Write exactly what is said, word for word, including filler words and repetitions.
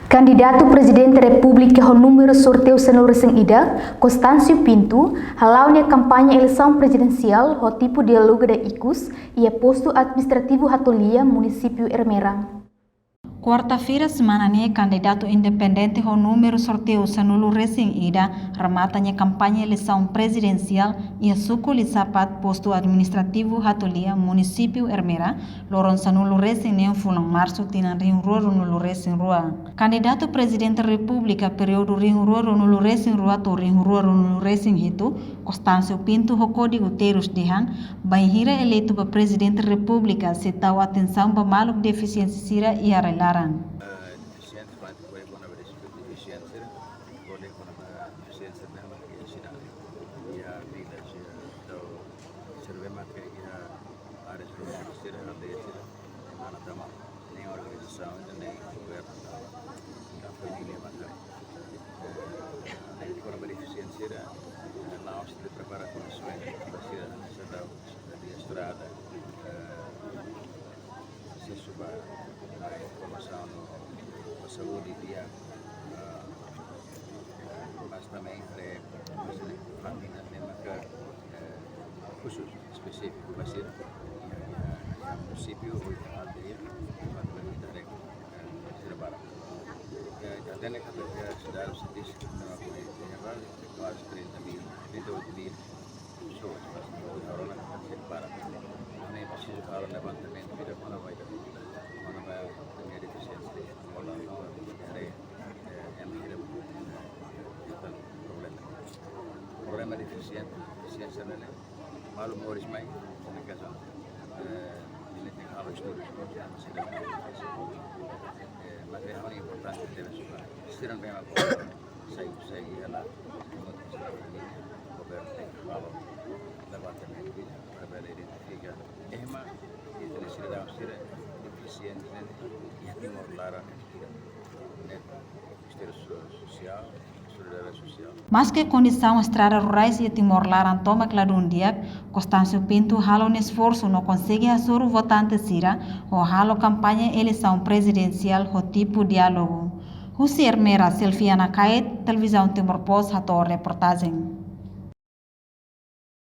Kandidatu Prezidente Repúblika ho númeru sorteiu sanulu-resin-ida, Constâncio Pinto, hala'o nia kampaña eleisaun prezidensiál ho tipu diálogu dala ikus iha postu administrativu Hatolia, munisípiu Ermera. Kuarta-feira semana ne'e, kandidatu independente ho númeru sorteiu sanulu-resin-ida remata nia kampaña eleisaun prezidensiál iha suku Lisapat, postu administrativu Hatolia, munisípiu Ermera, loron sanulu-resin-neen fulan Marsu tinan rihun rua ruanulu-resin-rua. Kandidatu Prezidente Repúblika períodu rihun rua ruanulu-resin-rua to'o rihun rua ruanulu-resin-hitu, Constâncio Pinto, ho kódigu terus dehan, bainhira eleitu ba Prezidente Repúblika, sei tau atensaun ba maluk defisiénsia sira iha rai-laran. Eh, defisiente, kuandu kona-ba defisiente sira, kona-ba defisiente sira, iha village, iha, entaun, sira be maka iha áreas rurál sira, aldeia sira, ema la tama, nein organizasaun, nein governu, nein família, maka, eh, nein kona-ba defisiente sira, eh, la'ós prepara kondisoens ba sira, sira tau, sira tau estrada, eh, asesu ba, ba informasaun no ba saúde di'ak, eh, eh, mas também haree, mas ne'e família ne'e maka, eh, khusus, espesífiku ba sira iha, iha, iha munisípiu ou iha aldeia, entaun ita haree, eh, sira barak. Eh, ita hatene katak iha sidade Santiago, iha kuaze trinta mil, trinta e oito mil pessoas, mas agora ita sei para. Ne'e presiza halo levantamentu, ita kona-ba, kona-ba defisiénsia, kona-ba, eh, ema sira, entaun problema. Problema defisiente, defisiénsia ne'e, maluk moris mai, ne'e kazu, eh, ne'e tenke halo estudu, eh, mas é importante ter sira, sira be maka sai, sai iha la, governu tenke halo levantamentu, para bele identifika ema, ita-nia sidadaun sira defisiente, ne'e, iha Timor laran, ne'e, Ministériu So-, Sosiál, Solidariedade Sosiál. Maske kondisaun estrada rurais iha Timor laran tomak ladún di'ak, Constâncio Pinto halo nia esforsu no konsege hasoru votante sira, ho halo kampaña eleisaun prezidensiál ho tipu diálogu. Husi Ermera, Selfiana Kait, Televizaun Timor Post, hato'o reportajen.